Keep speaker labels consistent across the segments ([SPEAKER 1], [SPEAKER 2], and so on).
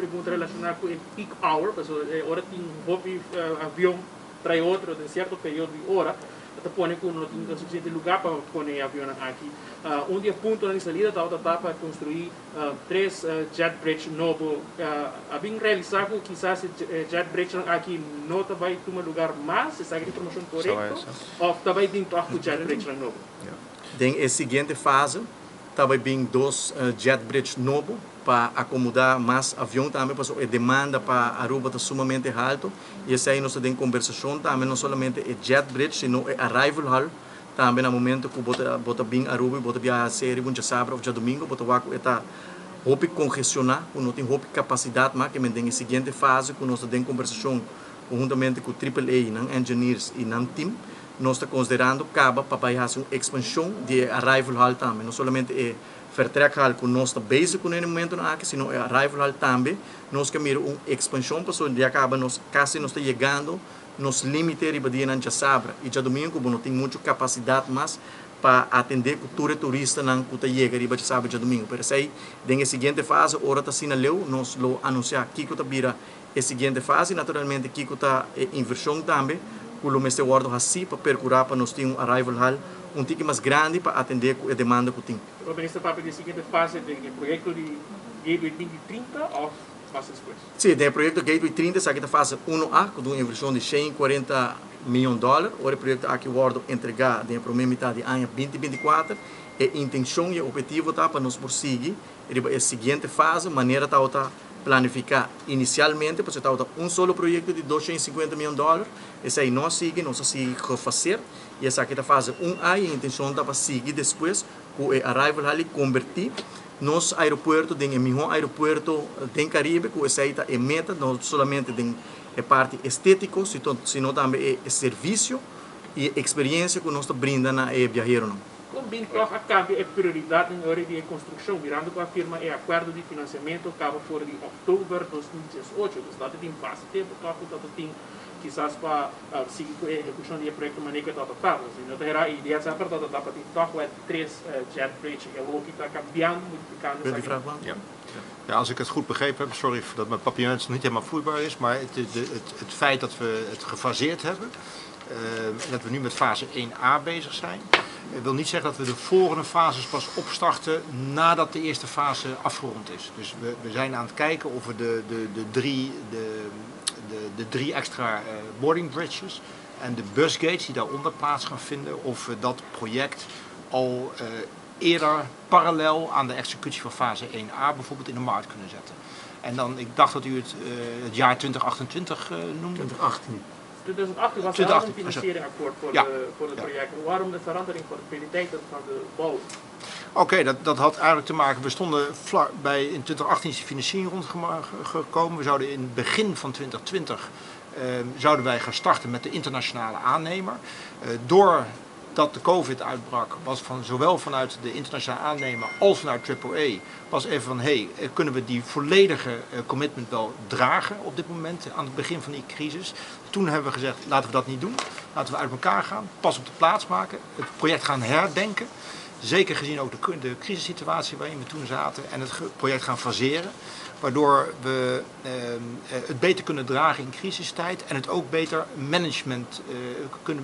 [SPEAKER 1] Pregunta relashoná ku e peak hour, pasobra e ora tin hopi avion trae otro den sierto periodo di ora, ta pone ku no tin sufisiente lugá pa pone e avionnan aki. Un di e puntonan di salida tabata ta pa konstruí tres jet bridge nobo. A bin realisá ku kisas e jet bridgenan aki no ta bai tuma lugar mas, esaki ta informashon korekto òf ta bai bin tòg ku jet bridgenan nobo?
[SPEAKER 2] Den e siguiente fase ta bai bin dos jet bridge nobo pa acomoda mas avion tambe pasobra e demanda pa Aruba ta sumamente halto y esey nos ta den conversacion tambe no solamente e jet bridge sino e arrival hall tambe na momento cu bo ta bo ta bin Aruba y bo ta biaha sea riba un djasabre of djadomingo bo ta wak cu e ta hopi congestiona cu no tin hopi capacidad mas kimen den e siguiente fase cu nos ta den conversacion conhuntamente cu Triple A nan engineers y nan team nos ta considerando caba pa bay haci un expansion di e arrival hall tambe no solamente e Vertrekhal ku nos ta bezig kuné na e momentunan aki, sino e arrival hall tambe nos ke mira un ekspanshon pasobra ya kaba nos kasi nos ta yegando nos limite riba dianan djasabra i djadumingu ku bo no tin muchu kapasidat mas pa atendé ku tur e turistanan ku ta yega riba djasabra i djadumingu. Pero esei den e siguiente fase ora ta asina leu nos lo anunsiá kiko ta bira e siguiente fase i naturalmente kiko ta e invershon tambe ku lo mester wòrdu hasí pa perkurá pa nos tin un arrival hall un tiki mas grandi pa atendé ku e demanda ku tin.
[SPEAKER 1] Lo minister papia di e siguiente fase den e proyekto di Gateway 2030 òf mas despues?
[SPEAKER 2] Sí, den e proyekto Gateway 30 esaki ta fase uno A ku ta un invershon di 140 miyon dòler. Ora e proyekto aki wòrdu entregá den e promé mitat di aña 2024, e intenshon i e ophetivo ta pa nos por sigui riba e siguiente fase manera tabata planifiká inisialmente, pasobra tabata un solo proyekto di 250 miyon dòler. Esei no a sigui, nos a sigui gefaseer i esaki ta fase un A i e intenshon ta pa sigui despues ku e arrival hall i kombertí nos aeropuerto den e mihó aeropuerto den Karibe, ku esei ta e meta, no solamente den e parti estétiko, sino tambe e servisio i e eksperiensia ku nos ta brinda na e biaheronan.
[SPEAKER 1] Kon bin tòg a kambia e prioridatnan e ora di e konstrukshon, mirando ku a firma e akuerdo di finansiamentu kaba for di òktober 2018? Dus ta tin basta tempu tòg ku ta tin kisas pa sigui ku e ehekushon di e proyekto manera ku e tabata ta. Si no ta hera, e idea semper tabata ta pa tin tòg wet tres jet bridge i awor ki ta kambiando, modifikando esaki.
[SPEAKER 3] Ja. Ja, als ik het goed begrepen heb, sorry dat mijn papiaments niet helemaal vloeibaar is, maar het, het, het feit dat we het gefaseerd hebben en dat we nu met fase 1A bezig zijn, wil niet zeggen dat we de volgende fases pas opstarten nadat de eerste fase afgerond is. Dus we zijn aan het kijken of we de drie extra boarding bridges en de busgates die daaronder plaats gaan vinden, of we dat project al eerder parallel aan de executie van fase 1A bijvoorbeeld in de markt kunnen zetten. En dan, ik dacht dat u het jaar 2028 noemde.
[SPEAKER 2] 2018.
[SPEAKER 1] 2018 was er al een financieringakkoord voor het project. Waarom de verandering van de prioriteiten van de bouw?
[SPEAKER 3] Oké, dat had eigenlijk te maken, we stonden vlak bij, in 2018 is de financiering rondgekomen. We zouden in het begin van 2020 zouden wij gaan starten met de internationale aannemer. Doordat de COVID uitbrak, was van zowel vanuit de internationale aannemer als vanuit AAA, was even van, hey, kunnen we die volledige commitment wel dragen op dit moment, aan het begin van die crisis? Toen hebben we gezegd, laten we dat niet doen. Laten we uit elkaar gaan, pas op de plaats maken, het project gaan herdenken. Zeker gezien ook de crisissituatie waarin we toen zaten en het project gaan faseren. Waardoor we het beter kunnen dragen in crisistijd en het ook beter management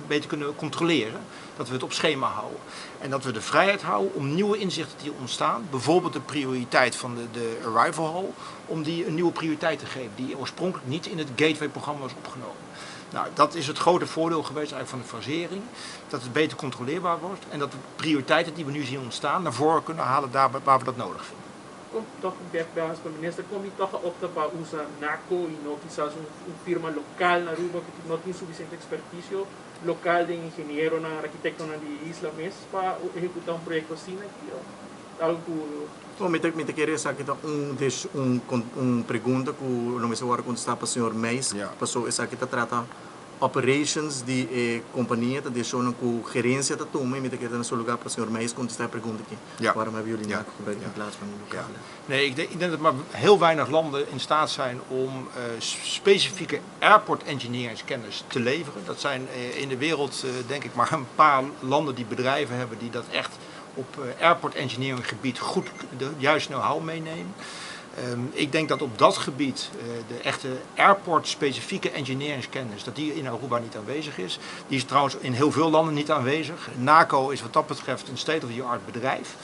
[SPEAKER 3] beter kunnen controleren. Dat we het op schema houden. En dat we de vrijheid houden om nieuwe inzichten die ontstaan, bijvoorbeeld de prioriteit van de arrival hall, om die een nieuwe prioriteit te geven die oorspronkelijk niet in het gateway-programma was opgenomen. Nou, dat is het grote voordeel geweest eigenlijk van de fasering. Dat het beter controleerbaar wordt en dat de prioriteiten die we nu zien ontstaan naar voren kunnen halen daar waar we dat nodig vinden.
[SPEAKER 1] Kon toch bek bij pa minister, kon mi toch opta pa usa NACO i no kisas un firma lokal na Aruba ku no tin sufisiente ekspertisio lokal di ingeniero na arkitekto na di isla mes pa ehekutá un proyekto asina aki o algo ku
[SPEAKER 2] No, mi ta kere esaki ta un pregunta ku lo mester wòrdu kontestá pa señor Meijs. Paso esaki ta trata operations di e kompania, ta desishonnan ku gerensia ta tuma i mi ta kere na su lugá pa señor Meijs kontestá e pregunta aki. Waarom hebben jullie NACO gebruikt in plaats van een lokale?
[SPEAKER 3] Nee, ik denk dat maar heel weinig landen in staat zijn om specifieke airport engineeringskennis te leveren. Dat zijn in de wereld denk ik maar een paar landen die bedrijven hebben die dat echt op airport engineering gebied goed de juiste know-how meenemen. Ik denk dat op dat gebied de echte airport-specifieke engineeringskennis, dat die in Aruba niet aanwezig is. Die is trouwens in heel veel landen niet aanwezig. NACO is wat dat betreft een state-of-the-art bedrijf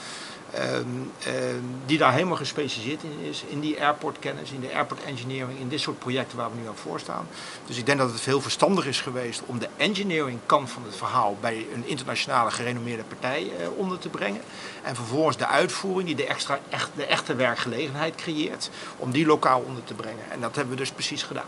[SPEAKER 3] die daar helemaal gespecialiseerd in is, in die airportkennis, in de airport engineering, in dit soort projecten waar we nu aan voor staan. Dus ik denk dat het heel verstandig is geweest om de engineering kant van het verhaal bij een internationale gerenommeerde partij onder te brengen. En vervolgens de uitvoering die de echte werkgelegenheid creëert, om die lokaal onder te brengen. En dat hebben we dus precies gedaan.